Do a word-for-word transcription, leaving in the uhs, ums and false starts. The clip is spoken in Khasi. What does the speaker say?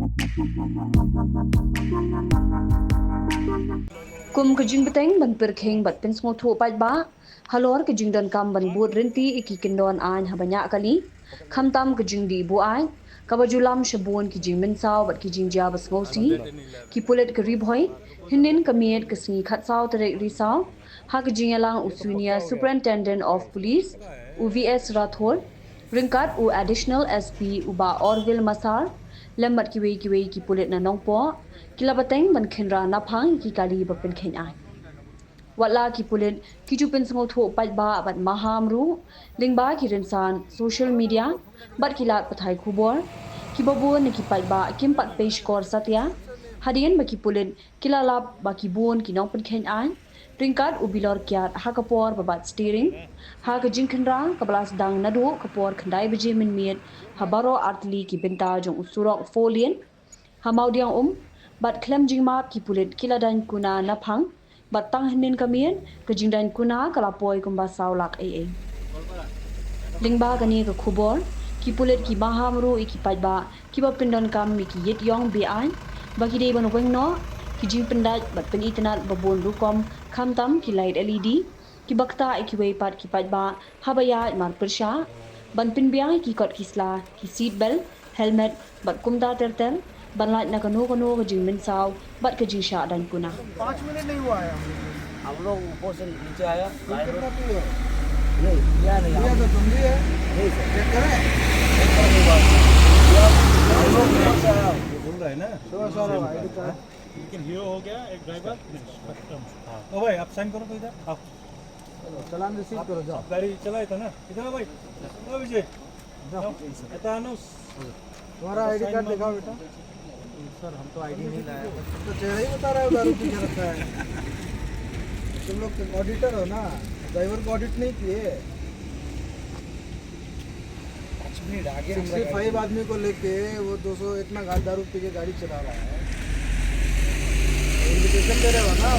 Kum ka jingbteng ban pyrkhing bad pynsngewthuh paidbah halor ka jingdonkam ban bud rynti ïa ki kyndon aiñ ha bniah kali, khamtam ka jingdih buaid kaba ju lam sha bun ki jingmynsaw bad ki jingjia ba sngewsih, ki pulit ka Ri Bhoi hynnin ka miet ka sngi khatsaw tarik Risaw ha ka jingïalang u Senior Superintendent of Police u V S Rathore ryngkat u Additional S P u Bah Orville Massar lem bad kiwei kiwei ki pulit na Nongpoh ki la bteng ban khynra naphang ïa ki kali ba pynkheiñ aiñ. Watla ki pulit ki ju pynsngewthuh paidbah bad maham ruh lyngba ki rynsan social media bad ki lad pathai khubor, kiba bun na ki paidbah kim pat pei shkor satia hadien ba ki pulit ki la lap ba ki bun ki nongpynkheiñ aiñ ryngkat u bilor kiad ha ka por ba bat steering ha ka jingkhynra kaba la sdang naduh ka por khyndai baje mynmiet ha baroh artylli ki bynta jong u surok four lane ha Mawdiangum, bad khlem jingmap ki pulit ki la daiñ kuna naphang bad tang hynnin ka miet ka jingdaiñ kuna ka la poi kumba saw lak eiei. Lyngba kane ka khubor, ki pulit ki maham ruh ïa ki paidbah kiba pyndonkam ïa ki ïit ïong be-aiñ ba ki dei ban weng noh ki jingpyndait bad pynitynnad ba bun rukom, khamtam ki lait L E D kiba ktah ïa kiwei pat ki paidbah haba ïaid mar pyrshah, ban pynbiang ïa ki kot ki sla, ki seat belt, helmet bad kumta ter ter, ban lait na kano kano ka jingmynsaw bad ka jingshah daiñ kuna. पाँच मिनट नहीं हुआ है हम लोग। हम लोग ऊपर से नीचे आया। तुम कितना पिए हो? नहीं, पिया नहीं। पिया हम तो तुम भी है। नहीं सर। चेक करें। ऊपर नहीं हुआ। हम लोग ऊपर से आया। ये बोल रहा है ना? तो सर, आईडी कार्ड। लेकिन हीरो हो गया एक ड्राइवर। ओ भाई, आप साइन करो तो इधर। आप चलान रिसीव करो, जाओ। आप गाड़ी चलाए था ना? इधर आओ भाई। ओ विजय, जाओ। एतानुस। तुम्हारा आईडी कार्ड दिखाओ बेटा। सर, हम तो आईडी नहीं लाए। तो चेहरा ही बता रहा है, दारू पी के रखा है। तुम लोग ऑडिटर हो ना, ड्राइवर को ऑडिट नहीं किए। पाँच मिनट आगे हम सिक्सटी फाइव आदमी को लेके वो दो सौ इतना गाड़ी, दारू पी के गाड़ी चला रहा है। इन्विटेशन दे रहे हो ना?